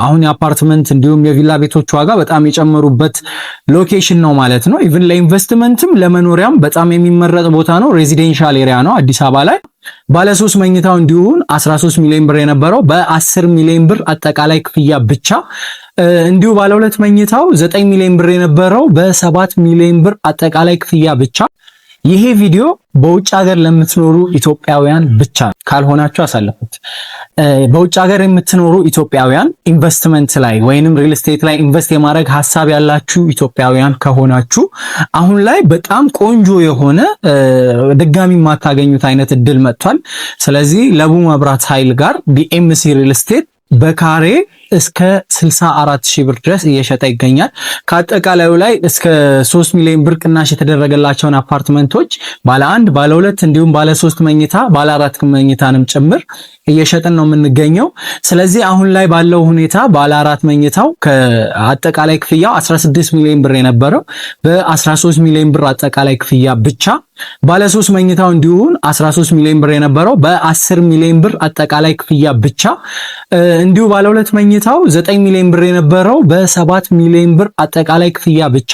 አሁን የአፓርትመንት እንዲሁም የቪላ ቤቶች ዋጋ በጣም የጨመሩበት location ነው ማለት ነው። Even ለኢንቨስትመንትም ለመኖሪያም በጣም የሚመረጥ ቦታ ነው። Residential area ነው አዲስ አበባ ላይ። ባለ 3 መኝታው እንዲሁም 13 ሚሊዮን ብር የነበረው በ10 ሚሊዮን ብር አጠቃላይ ክፍያ ብቻ፣ እንዲሁ ባለ 2 መኝታው 9 ሚሊዮን ብር የነበረው በ7 ሚሊዮን ብር አጠቃላይ ክፍያ ብቻ። ይሄ ቪዲዮ በውጭ ሀገር ለምትኖሩ ኢትዮጵያውያን ብቻ፣ ካልሆናችሁ አሳልፉት። በውጭ ሀገር የምትኖሩ ኢትዮጵያውያን፣ ኢንቨስትመንት ላይ ወይንም real estate ላይ invest የማድረግ ሀሳብ ያላችሁ ኢትዮጵያውያን ከሆናችሁ አሁን ላይ በጣም ቆንጆ የሆነ ድጋሚ የማታገኙት አይነት እድል መጥቷል። ስለዚህ ለቡ መብራት ኃይል ጋር ዲኤምሲ real estate በካሬ እስከ 64 ሺህ ብር ድረስ እየሸጠ ይገኛል። ከአጠቃላዩ ላይ እስከ 3 ሚሊዮን ብር ቅናሽ የተደረገላቸውን አፓርትመንቶች ባለ 1፣ ባለ 2 እንዲሁም ባለ 3 መኝታ፣ ባለ 4 መኝታንም ጭምር እየሸጥን ነው የምንገኘው። ስለዚህ አሁን ላይ ባለው ሁኔታ ባለ 4 መኝታው ከአጠቃላይ ክፍያው 16 ሚሊዮን ብር የነበረው በ13 ሚሊዮን ብር አጠቃላይ ክፍያ ብቻ፣ ባለ 3 መኝታው እንዲሁም 13 ሚሊዮን ብር የነበረው በ10 ሚሊዮን ብር አጠቃላይ ክፍያ ብቻ፣ እንዲሁ ባለ 2 መኝታው 9 ሚሊዮን ብር የነበረው በ7 ሚሊዮን ብር አጠቃላይ ክፍያ ብቻ፣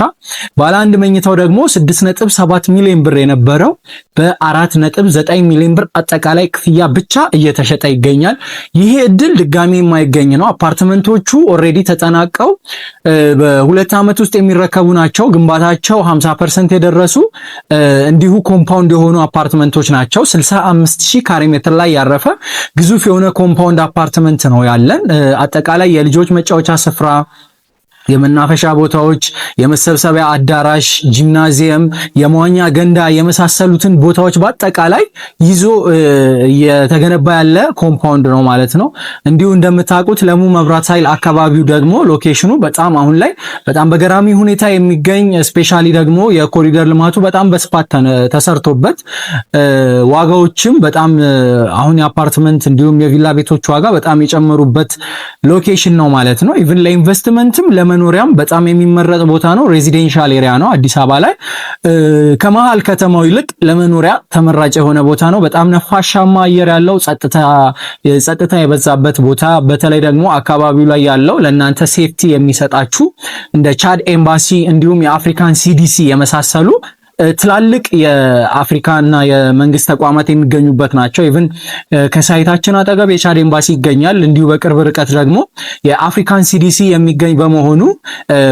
ባለ 1 መኝታው ደግሞ 6.7 ሚሊዮን ብር የነበረው በ4.9 ሚሊዮን ብር አጠቃላይ ክፍያ ብቻ እየተሸጠ ይገኛል። ይሄ እድል ድጋሚ የማይገኝ ነው። አፓርትመንቶቹ already ተጠናቀው በ2 ዓመት ውስጥ የሚረከቡ ናቸው። ግንባታቸው 50% የደረሱ እንዲሁ compound የሆኑ አፓርትመንቶች ናቸው። 65 ሺህ ካሬ ሜትር ላይ ያረፈ ግዙፍ የሆነ compound አፓርትመንት ነው ያለን። አጠቃላይ የልጆች መጫወቻ ስፍራ፣ የመናፈሻ ቦታዎች፣ የመሰብሰቢያ አዳራሽ፣ ጂምናዚየም፣ የመዋኛ ገንዳ የመሳሰሉትን ቦታዎች በአጠቃላይ ይዞ እየተገነባ ያለ compound ነው ማለት ነው። እንዲሁ እንደምታውቁት ለቡ መብራት ኃይል አካባቢው ደግሞ location ኑ በጣም አሁን ላይ በጣም በገራሚ ሁኔታ የሚገኝ፣ specially ደግሞ የኮሪደር ልማቱ በጣም በስፋት ተሰርቶበት ዋጋዎችም በጣም አሁን የአፓርትመንት እንዲሁም የቪላ ቤቶች ዋጋ በጣም የጨመሩበት location ነው ማለት ነው። Even ለኢንቨስትመንትም ለመኖሪያም በጣም የሚመረጥ ቦታ ነው። Residential area ነው። አዲስ አበባ ላይ ከመሃል ከተማው ይልቅ ለመኖሪያ ተመራጭ የሆነ ቦታ ነው። በጣም ነፋሻማ አየር ያለው፣ ጸጥታ የበዛበት ቦታ፣ በተለይ ደግሞ አካባቢው ላይ ያለው ለእናንተ safety የሚሰጣችሁ እንደ ቻድ ኤምባሲ እንዲሁም የ African CDC የመሳሰሉ ትላልቅ የአፍሪካና የመንግስት ተቋማት የሚገኙበት ናቸው። Even ከ site ኣችን አጠገብ የቻድ ኤምባሲ ይገኛል። እንዲሁ በቅርብ ርቀት ደግሞ የ African CDC የሚገኝ በመሆኑ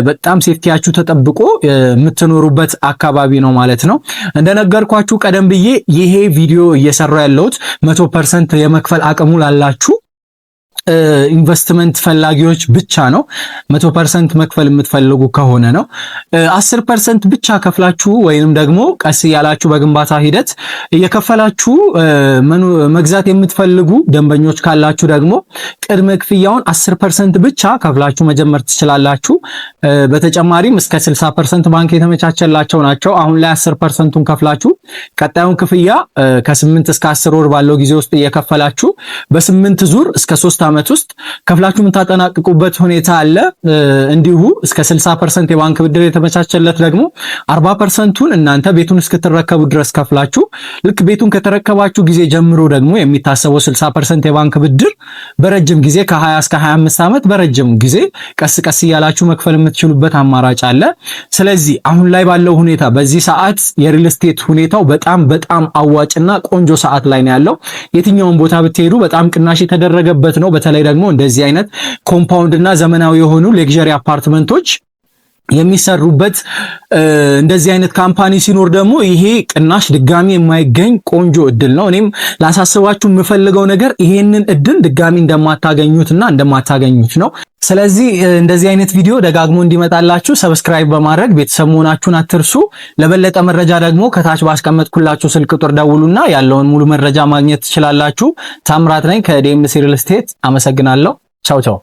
በጣም safety ያችሁ ተጠብቆ የምትኖሩበት አካባቢ ነው ማለት ነው። እንደነገርኳችሁ ቀደም ብዬ ይሄ ቪዲዮ እየሰራሁ ያለሁት 100% የመክፈል አቅሙ ላላችሁ ኢንቨስትመንት ፈላጊዎች ብቻ ነው። 100% መክፈል የምትፈልጉ ከሆነ ነው። 10% ብቻ ከፍላችሁ ወይንም ደግሞ ቀስ እያላችሁ በግንባታ ሂደት እየከፈላችሁ መግዛት የምትፈልጉ ደንበኞች ካላችሁ ደግሞ ቅድመ ክፍያውን 10% ብቻ ከፍላችሁ መጀመር ትችላላችሁ። በተጨማሪም እስከ 60% ባንክ የተመቻቸላቸው ናቸው። አሁን ላይ 10%ቱን ከፍላችሁ ቀጣዩን ክፍያ ከ8 እስከ 10 ወር ባለው ጊዜ ውስጥ እየከፈላችሁ በ8 ዙር እስከ 3 ዓመት ውስጥ ከፍላችሁ የምታጠናቅቁበት ሁኔታ አለ። እንዲሁ እስከ 60% የባንክ ብድር የተመቻቸለት ደግሞ 40%ቱን እናንተ ቤቱን እስክትረከቡ ድረስ ከፍላችሁ ልክ ቤቱን ከተረከባችሁ ጊዜ ጀምሮ ደግሞ የሚታሰበው 60% የባንክ ብድር በረጅም ጊዜ ከ20 እስከ 25 ዓመት በረጅም ጊዜ ቀስ ቀስ እያላችሁ መክፈል የምትችሉበት አማራጭ አለ። ስለዚህ አሁን ላይ ባለው ሁኔታ በዚህ ሰዓት የ real estate ሁኔታው በጣም በጣም አዋጭና ቆንጆ ሰዓት ላይ ነው ያለው። የትኛውን ቦታ ብትሄዱ በጣም ቅናሽ የተደረገበት ነው። በተለይ ደግሞ እንደዚህ አይነት compound እና ዘመናዊ የሆኑ luxury አፓርትመንቶች የሚሰሩበት እንደዚህ አይነት company ሲኖር ደግሞ ይሄ ቅናሽ ድጋሚ የማይገኝ ቆንጆ እድል ነው። እኔም ላሳስባችሁ የምፈልገው ነገር ይሄንን እድል ድጋሚ እንደማታገኙትና እንደማታገኙት ነው። ስለዚህ እንደዚህ አይነት ቪዲዮ ደጋግሞ እንዲመጣላችሁ subscribe በማድረግ ቤተሰብ መሆናችሁን አትርሱ። ለበለጠ መረጃ ደግሞ ከታች ባስቀመጥኩላችሁ ስልክ ቁጥር ደውሉና ያለውን ሙሉ መረጃ ማግኘት ትችላላችሁ። ታምራት ነኝ ከዲኤምሲ real estate። አመሰግናለሁ። ቻው ቻው።